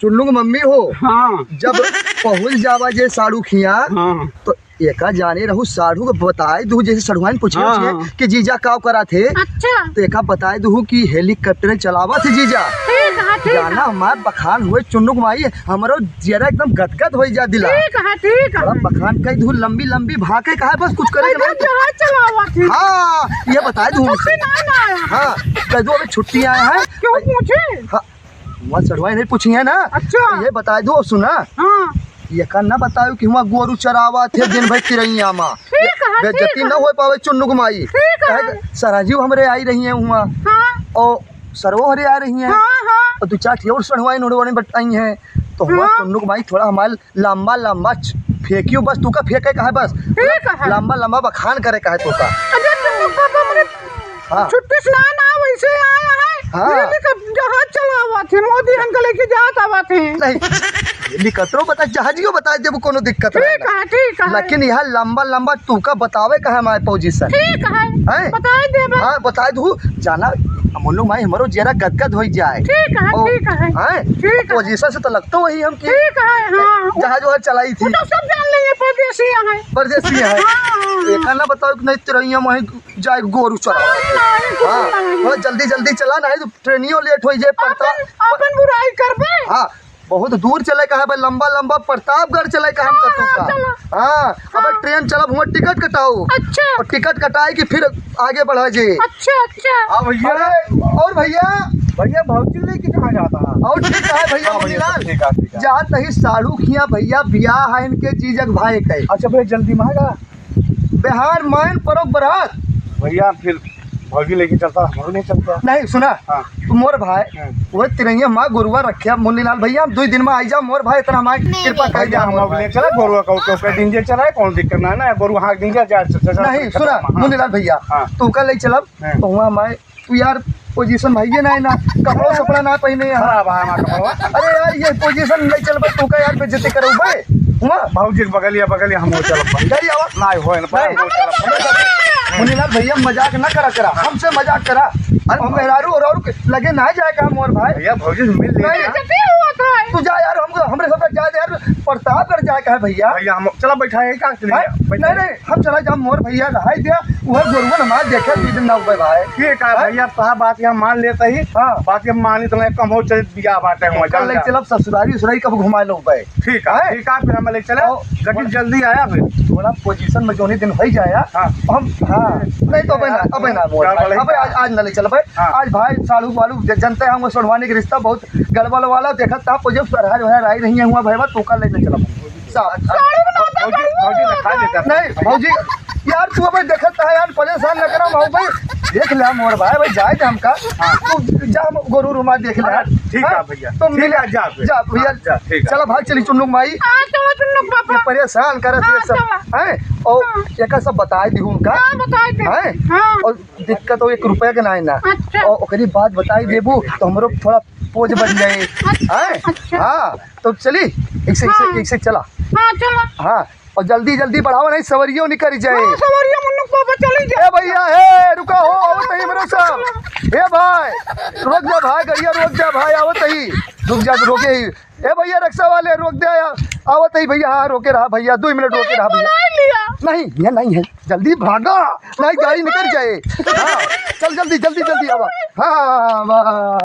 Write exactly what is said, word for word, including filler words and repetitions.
चुन्नू के मम्मी हो। हाँ। जब पहुँच जावा जे साढ़ू खिया, हाँ। तो एका जाने रहू साढ़ू के बताई दू, जैसे सढ़ुआइन पूछे हाँ, छे हाँ। कि जीजा काव करा थे, अच्छा। तो एका बताई दू कि helicopter चलावा थे जीजा। ठीक है, ठीक है। जाना हमार बखान होए चुन्नू के माई, हमरो जियरा एकदम गदगद होई जा दिला। ठीक है, ठीक है। बड़ा बखान कई दू लंबी लंबी भाके कहा बस कुछ करे के एकदम नहीं। जहाज चलावा थे। हाँ, ये बताई दू छुट्टी उनसे। ना, ना आया। हाँ, कह दो अबे छुट्टी आया है। क्यों पूछे? हाँ, वहाँ सढ़ुआइन नहीं पूछी है ना? अच्छा। तो ये बताई दो, सुना? हाँ। ये का ना बतायो कि हुआँ गोरू चरावा थे दिन भर तिरैया मा। ठीक है, बेइज्जती ठीक है। ना हो पावे चुन्नू के माई। ठीक है। काहे कि सरहजियो हमरे आई रही हैं हुआँ। हाँ। और सरवो हरे आ रही हैं। हाँ, हाँ। और दू चार ठे और सढ़ुआइन उढ़ुआइन बट आई हैं। तो हुआँ हाँ। चुन्नू के माई थोड़ा हमारे लंबा लंबा च-, फेंकियो बस, तू का फेंके का है बस। ठीक है। लंबा लंबा बखान करे का है तू का। अरे चुन्नू पापा मने हाँ। छुट्टी से ना, ना, वैसे आया है। हाँ। ये भी कब जहाज चलावा थे, मोदी हमको लेके जात आवा थे। नहीं, helicopter बता, जहाजियो बता देबो, कोनो दिक्कत नहीं ठीक है, ठीक है। लेकिन यहाँ लंबा लंबा तुका बतावे का है हमारे position। ठीक है, हैं? बताई देबे। हाँ, बताई दू, जाना, मुन्नू माई हमरो जरा गदगद होई जाए। ठीक है, और, ठीक है। हैं? ठीक है। Position से तो लगतो वही हम कि ठीक है, हाँ। जहाज वहाज चलाई थी। वो तो सब जान लेंगे, परदेसी हैं। परदेसी हैं। हाँ, हाँ, हाँ। एका ना बताओ कि नहीं, तिरैया माई जाए गोरू चरावे। नहीं, नहीं, हाँ, नहीं। थोड़ा जल्दी, जल्दी चला, नहीं तो ट्रेनियो लेट होई जाए, पड़ता। अपन, अपन बुराई करबे। हाँ, बहुत दूर चले का है भाई, लंबा, लंबा प्रतापगढ़ चले का हम हाँ, कतू का। चलो। हाँ, अब हाँ। ट्रेन चलब, हुआँ टिकट कटाओ। अच्छा। और टिकट कटाए कि फिर आगे बढ़ा जी। अच्छा, अच्छा। हाँ भैया। अरे, और भैया? भैया, भौजी लेके कहाँ जाता है? और ठीक है भैया, हाँ, भैया, मुनीलाल। ठीक है, ठीक है। जात ही साढ़ू खिया भैया, बियाह है इनके जीजक भाई के। अच्छा भैया, जल्दी मांगा। बिहार मायन परोक बरात। भैया, फिर भौजी लेके चलता, हम लोग नहीं चलते। नहीं, सुना, हाँ। तू मोर भाई, हाँ। वो तिरैया माँ गोरुआ रखे, मुन्नीलाल भैया, हम दो दिन में आई जा, मोर भाई, इतना हमारी कृपा कर भैया, जा, हम मोर लोग भाई। ले चला, गोरुआ का, का, का दिन जे चला है, कौन दिक्कत ना, ना, गोरुआ हाँ, दिन जे जा, जा, जा, नहीं, जा, सुना, हाँ। मुन्नीलाल भैया, हाँ। तू का ले चलब, हाँ। तो हुआँ हमारे तू यार position भइये नाहीं ना, कपड़ा सपड़ा ना पहिने यार। खराब है हमारा कपड़ा। अरे यार, ये position नहीं चल बे, तू का यार बेइज्जती करउबे? हुआ? भौजी के बगलिया, बगलिया हम वो चलब बे। चल आवा। नाहीं होए ना, नहीं। हम वो चलब। मुनीलाल भैया मजाक ना करा करा, हमसे मजाक करा। अरे और मेहरारू और, और लगे ना जाए का मोर भाई। भैया भौजी से मिल ले नहीं। यार। तू जा यार, हम, हमरे साथ जा यार, प्रतापगढ़ जाए का है भैया। भैया हम चला बैठा है का? हैं? बैठा नहीं, है। नहीं। हम चला जा, मोर भैया रहाई दिया, उहे गोरुवन हमार देखे दू दिन ना उबे भाई। ठीक है हैं? भैया, तोहार बात यहाँ मान लेता ही। हाँ। बात ये मानी तो नहीं, कम हो चल दिया बात है, हम कल चल ले जा। चलब ससुरारी उसुरारी कब घुमा लो उबे। ठीक है, हैं? ठीक है, फिर हम ले चले। और गड्डी जल्दी आया फिर। थोड़ा position में जोनी दिन होई जाया। हाँ। हम, हाँ, नहीं तो अबे ना, अबे ना मोर क्या भाई, बोले? अबे आज, आज ना ले चल भाई। हाँ। आज भाई साढ़ू वालू ज-, जनते हैं, हम सोढ़वानी के रिश्ता बहुत गड़बड़ वाला, देखत था, position सरहज वहर आई रही है, हुआ भाई, तू कल ले चलब। साहब। साड़ू बनाता भौजी, भौजी दिखा देता। नहीं, भौजी, यार, तू अबे देखत है यार, परेशान न करा, भाऊ भाई, देख ले मोर भाई, भाई, जाए दे हमका। हाँ। तू जा, हम गोरू रुमाल देख ले। हाँ, ठीक है हैं? भैया। तो ठीक मिले, है, जा फिर। जा भैया। हाँ, जा, ठीक है। चला भाई, चली चुन्नू माई। हाँ, चलो चुन्नू पापा। ये परेशान करत हाँ, ये सब, चलो। हैं? और हाँ। एका सब बताए दी उनका। हाँ, बताए दे। हैं? हाँ। और दिक्कत हो एक रुपया के नाहीं ना। अच्छा। और ओकरी बात बताई देबू, तो हमरो थोड़ा पोज बन जाए। अच्छा, हैं? अच्छा। हाँ, तो चली, एक से, एक से, हाँ। एक से चला। हाँ, चलो। हाँ, और जल्दी, जल्दी बढ़ाओ, नहीं सवरियो निकल जाए। हाँ, सवरिया मुन्नू पापा चली जाए। ए भैया, हे, रुका हो, आवत ही हमरे साथ। हे भाई, रोक जा भाई, गड़िया रोक जा भाई, आवत ही। रुक जा, रोके ही। ए भैया, रिक्शा वाले, रोक दे यार। आवत ही भैया, हाँ, रोके रहा भैया, दो मिनट रोके रहा भैया। बुलाई लिया। नहीं, ये नहीं है, जल्दी भागा, नहीं गाड़ी निकल जाए। हाँ, चल जल्दी, जल्दी, जल्दी आवा। हाँ, हाँ, हाँ, हाँ, हाँ।